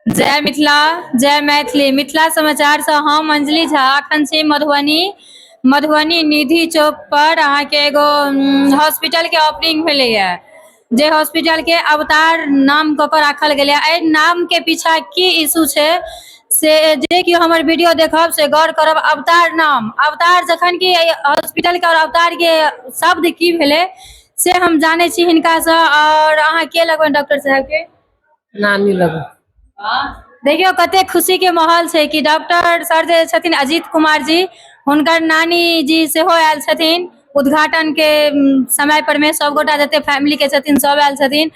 जय मिथिला, जय मैथिली। मिथिला समाचार से हम अंजलि झा अखन छी मधुबनी। मधुबनी निधि चौक पर अहाँके एगो हॉस्पिटल के ओपनिंग भेलैया, जे हॉस्पिटल के अवतार नाम कऽ के राखल गेलै। एहि नाम के पीछा की इशू छै से जे केओ हमर वीडियो देखब से गौर करब। अवतार नाम, अवतार जखन कि एहि हॉस्पिटल के और अवतार के शब्द की भेलै से हम जानै छी हिनकासँ। और अहाँ के लगबनि डॉक्टर साहब के? नानी लगबै। देखियौ कते खुशी के माहौल छै कि डॉक्टर सर जे छथिन अजीत कुमार जी, हुनकर नानी जी सेहो आयल छथिन उद्घाटन के समय पर में। सब गोटा जते फैमिली के छथिन सब आयल छथिन।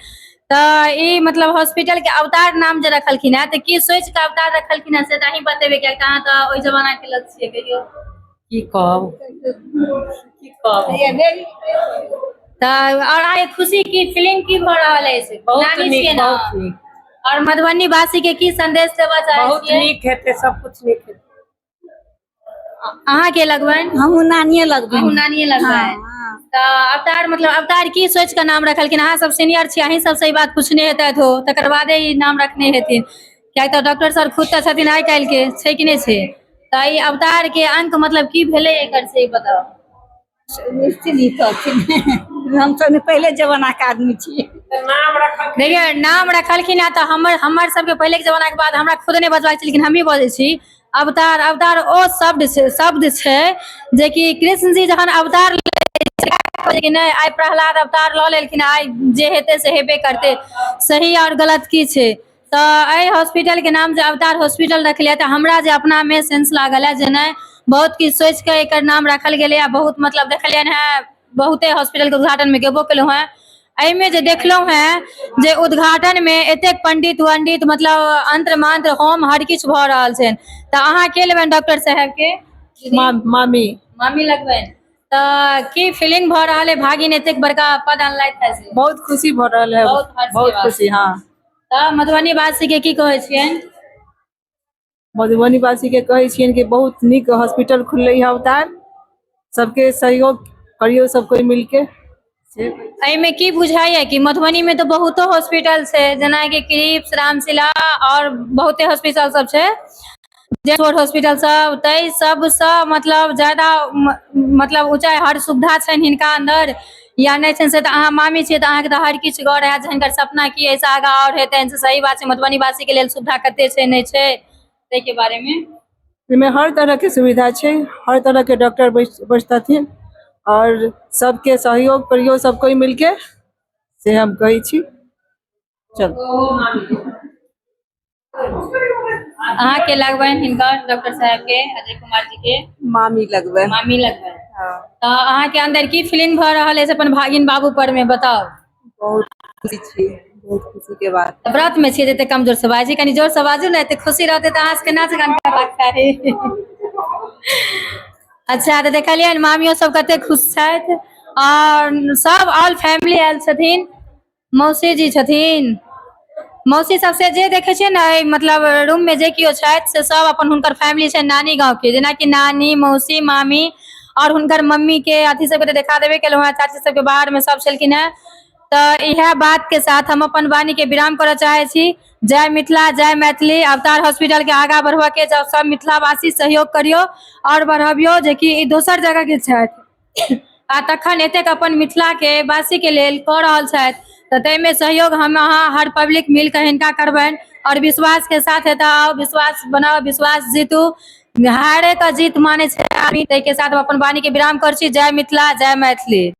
तऽ ई मतलब हॉस्पिटल के अवतार नाम जे रखलखिन हेँ, तऽ की सोचि कऽ अवतार रखलखिन हेँ से तऽ अहीं बतेबै, कियाकि अहाँ तऽ ओहि जमाना के लोक छियै। कहियौ। की कहब, की कहब? तऽ और अहाँके खुशी की फीलिंग की भऽ रहल अछि? बहुत नानी नीक। छियै ने? बहुत नीक। और मधुबनी वासी के की संदेश देबऽ चाहै बहुत छियै? नीक हेतै, सब कुछ नीक हेतै। अहाँ के लगबनि? हमहूँ नानिये लगबै। अहूँ नानिये लगबनि। तऽ अवतार मतलब अवतार की सोचि कऽ नाम रखलखिन? अहाँ सब सीनियर छी, अहीं सबसँ ई बात पूछने हेतैथ हो, तकर बादे ई नाम रखने हेथिन, कियाकि तऽ डॉक्टर सर खुद तऽ छथिन आइ काल्हि के छै कि नहि छै? तऽ ई अवतार के अंक मतलब की भेलै एकर से बताउ। निश्चित ही कहथिन, हमसब ने पहिले जमाना के आदमी छियै। नाम रखल। देखियौ, नाम रखलखिन हेँ तऽ हमर हमर सबके पहिलेके जमानाके बाद हमरा खुद नहि बजबाक छै, लेकिन हमही बजै छी। अवतार, अवतार ओ शब्द छै, शब्द छै जेकि कृष्ण जी जहन अवतार कि नहि, आइ प्रहलाद अवतार लऽ लेलखिन, आइ जे हेतै से हेबे करतै, सही आओर गलत की छै। तऽ एहि हॉस्पिटलके नाम जे अवतार हॉस्पिटल रखलियै, तऽ हमरा जे अपनामे सेंस लागल है जे नहि, बहुत किछु सोचि कऽ एकर नाम राखल गेलै। आ बहुत मतलब देखलियनि हेँ, बहुते हॉस्पिटलके उद्घाटनमे गेबो केलहुँ हेँ, एहिमे जे देखलहुँ हेँ जे उद्घाटनमे एतेक पंडित वंडित मतलब अंत्र मंत्र होम हर किछु भऽ रहल छै। तऽ अहाँ के लेबनि डॉक्टर साहेबके? मामी। मामी लगबनि। तऽ की फीलिंग भऽ रहल है, भागिन एतेक बड़का पद अनलथि है से? बहुत खुशी भऽ रहल है। बहुत हर्ष के बहुत बात। खुशी, हाँ। तऽ मधुबनी वासी के की कहै छियनि? मधुबनी वासी के कहै छियनि कि बहुत नीक हॉस्पिटल खुललै है अवतार, सबके सहयोग करियौ सब कोइ मिलके से। एहिमे की बुझाइया कि मधुबनी में तऽ बहुतो हॉस्पिटल छै, जेनाकि क्रिप्स, रामशिला और बहुते हॉस्पिटल सब छै, जेसोर हॉस्पिटल सब, ताहि सबसँ मतलब ज्यादा मतलब ऊँचाइ हर सुविधा छनि हिनका अन्दर या नहि छनि से? तऽ अहाँ मामी छियै तऽ अहाँके तऽ हर किछु गौर हैत जे हिनकर सपना की एहिसँ आगाँ आओर हेतनि से। सही बात छै? मधुबनी वासी के लेल सुविधा कते छै, नहि छै, ताहिके बारेमे। एहिमे हर तरहके सुविधा छै, हर तरहके डॉक्टर बैठतथिन आओर सबके सहयोग करियौ सब कोइ मिलके से हम कहै छी। चलू। अहाँके लगबनि हिनकर डॉक्टर साहेब के, अजय कुमार जी के? मामी लगबै। मामी लगबनि। तऽ अहाँके अन्दर की फीलिंग भऽ रहल अछि अपन भागिन बाबू पर मे, बताउ। बहुत खुशी छी, बहुत खुशी के बात। तऽ व्रत मे छियै जे एते कमजोर से बाजै छी? कनि जोर से बाजू ने। एते खुशी रहतै तऽ अहाँ सबके नाच गान करबाक चाही। अच्छा, तऽ देखलियै मामियो सब कते खुश छथि आओर सब ऑल फैमिली आयल छथिन। मौसी जी छथिन, मौसी सबसे जे देखै छियै ने, एहि मतलब रूम मे जे केओ छथि से सब अपन हुनकर फैमिली छै नानी गाँव के, जेनाकि नानी, मौसी, मामी आओर हुनकर मम्मी के अथी सबके तऽ देखा देबे केलहुँ हेँ। चाची सबके बाहर मे सब छलखिन हेँ। तऽ इएह बात के साथ हम अपन वाणी के विराम करऽ चाहै छी। जय मिथिला, जय मैथिली। अवतार हॉस्पिटल के आगाँ बढ़बऽ के जब सब मिथिलावासी सहयोग करियौ आओर बढ़बियौ, जेकि ई दोसर जगह के छथि आ तखन एतेक अपन मिथिला के वासी के लेल कऽ रहल छथि, तऽ ताहिमे सहयोग हम अहाँ हर पब्लिक मिल कऽ हिनका करबनि आओर विश्वास के साथ एतऽ आउ, विश्वास बनाउ, विश्वास जीतू। हारे के जीत मानै छै आदमी। ताहिके साथ हम अपन वाणी के विराम करै छी। जय मिथिला, जय मैथिली।